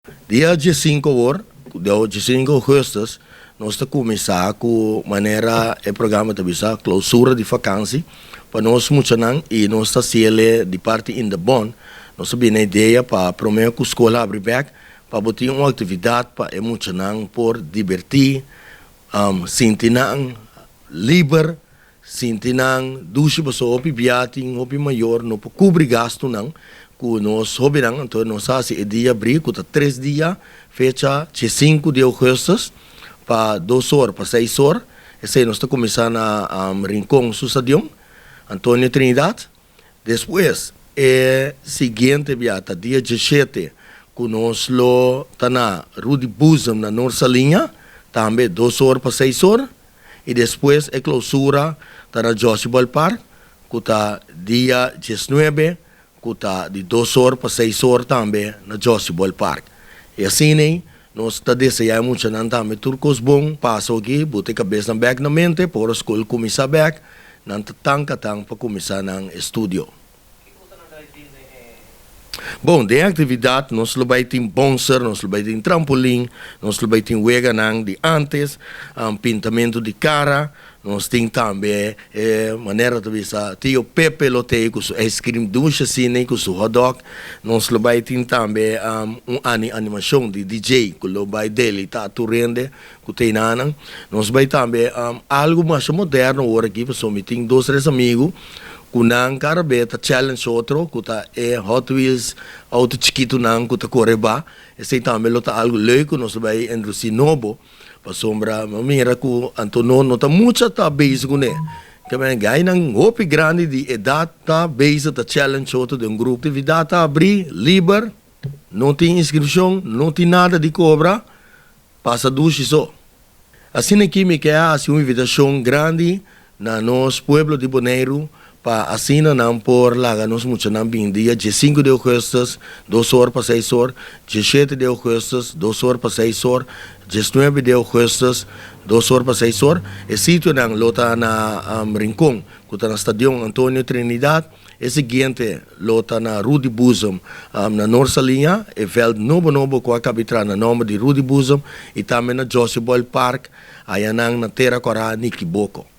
Dia 15 or, dia 15 augustus, nos ta cuminsa cu manera e programa ta bisa, clausura di vakantie, pa nos muchanan y nos ta haci'e di parti Indebon. Nos a bin idea pa prome cu scol habri bek, pa bo tin un actividad pa e muchanan por diverti, sinti nan liber, sinti nan dushi, paso hopi bia tin hopi mayor no por cubri gastonan cu nos hobennan. Anto nos a haci e dia habri cu ta 3 dia, fecha 5 di augustus, pa 2 or pa 6 or. Esey nos ta cuminsa na Rincon su stadion, Antonio Trinidad. Despues, e siguiente dia ta dia 17, cu nos lo ta na Rudy Boezem na Noord Saliña, tambe 2 or pa 6 or. Y despues e clausura ta na Joshi Park, cu ta dia 19, cu ta di 2 or pa 6 or tambe na Joshi Park. Y asina, nos ta desea muchanan tambe tur cos bon, pasa aki, bota cabes na bek na mente, pa scol cuminsa bek, nan ta tanka tan pa cuminsa nan estudio. Bon, den actividad, nos lo bay tin bouncer, nos lo bay tin trampolin, nos lo bay tin weganan di antes, pintamento di cara, nos tin tambe, manera ta bisa, Tio Pepe lo tin cu su ice cream dushi asina, cu su hot dog, nos lo bay tin tambe un animacion di DJ, cu lo bay deleita tur hende, cu tin nan. Nos bay tambe algo mas moderno awor aki, pasobra mi tin dos, tres amigo, cu nan cada bes ta challenge otro, cu ta e Hot Wheels, auto chikito nan, cu ta core ba. Esey tambe lo ta algo leuk, nos bay introduci nobo, pasobra mira cu anto no ta mucha ta bezig cune. Kiermen gai nan hopi grandi di edad ta bezig ta challenge otro den un grupo. Actividad ta habri, liber, no tin inscripcion, no tin nada di cobra, pasa dushi so. Asina aki mi kier haci un invitacion grandi na nos pueblo di Boneiro pa asina nan por laga nos muchanan bin dia 5 di augustus, 2 or pa 6 or, 17 di augustus, 2 or pa 6 or, 19 di augustus, 2 or pa 6 or. E sitionan lo ta na Rincon, cu ta na Stadion Antonio Trinidad. E siguiente lo ta na Rudy Boezem, na Noord Saliña, e veld nobo nobo cu a caba di traha na nomber di Rudy Boezem, y tambe na Josie Boyle Park, aya na Tera Cora Nikiboko.